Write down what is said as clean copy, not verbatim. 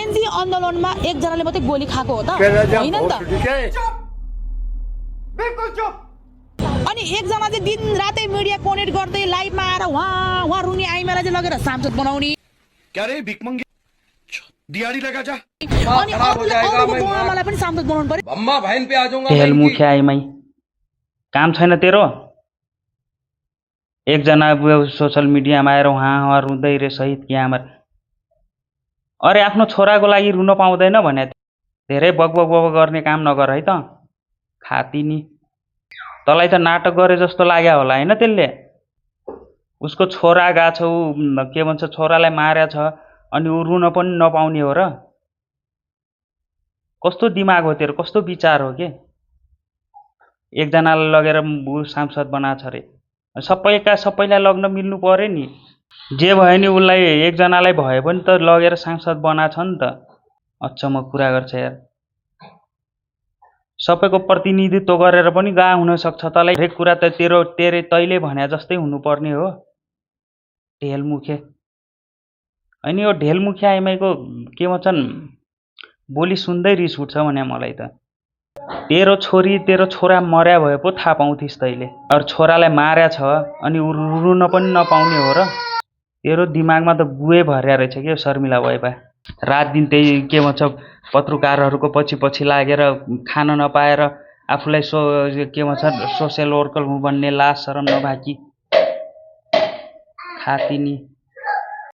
JNG आन्दोलनमा एकजनाले मात्रै गोली खाएको हो त हैन नि त बिल्कुल चुप अनि एकजना चाहिँ दिन रातै मिडिया कनेक्ट गर्दै लाइभमा आएर वहाँ रुनी आइमालाई चाहिँ लगेर सांसद बनाउने क्या रे भिकमंगे दिहाड़ी लगा जा अनि अरूको बुवाआमालाई पनि सांसद बनाउनु पर्यो अम्मा बहन पे आ जाऊंगा ढेल मुखिया आइमाई काम छैन तेरो एकजना सोशल मिडियामा आएर वहाँ रुँदै रे सहित कि आमा अरे आफ्नो छोराको लागि रुन पाउँदैन भने धेरै बगबग गर्ने काम नगर है त खाती नि तँलाई त नाटक गरे जस्तो लाग्यो होला हैन त्यसले उसको छोरा गएको छ ऊ के भन्छ छोरालाई मार्या छ अनि ऊ रुन पनि नपाउने हो र कस्तो दिमाग हो तेरो कस्तो विचार हो के एकजनालाई लगेर सांसद बनाछ रे सबैलाई लग्न मिल्नु पर्यो नि जे भयो नि उसलाई एकजनालाई भए पनि त लगेर सांसद बनाछ नि त अचम्म कुरा गर्छ यार सबैको प्रतिनिधित्व गरेर पनि गा हुन सक्छ तँलाई हरेक कुरा त तैले भने जस्तै हुनुपर्ने हो ढेलमुखे अनि यो ढेलमुखे आइमाईको के भन्छन् बोली सुन्दै रिस उठ्छ भने मलाई त तेरो छोरा मर्या भए पो थाहा पाउँथिस् तैले अरू छोरालाई मार्या छ अनि रुन पनि नपाउने हो र तेरो दिमागमा त गुए भर्या रहेछ के शर्मिला भएपा रात दिन त्यही के भन्छ पत्रकारहरूको पछि लागेर खान नपाएर आफूलाई के भन्छ सोसियल वर्कर भन्ने लाज शरम नभाकी खाती नि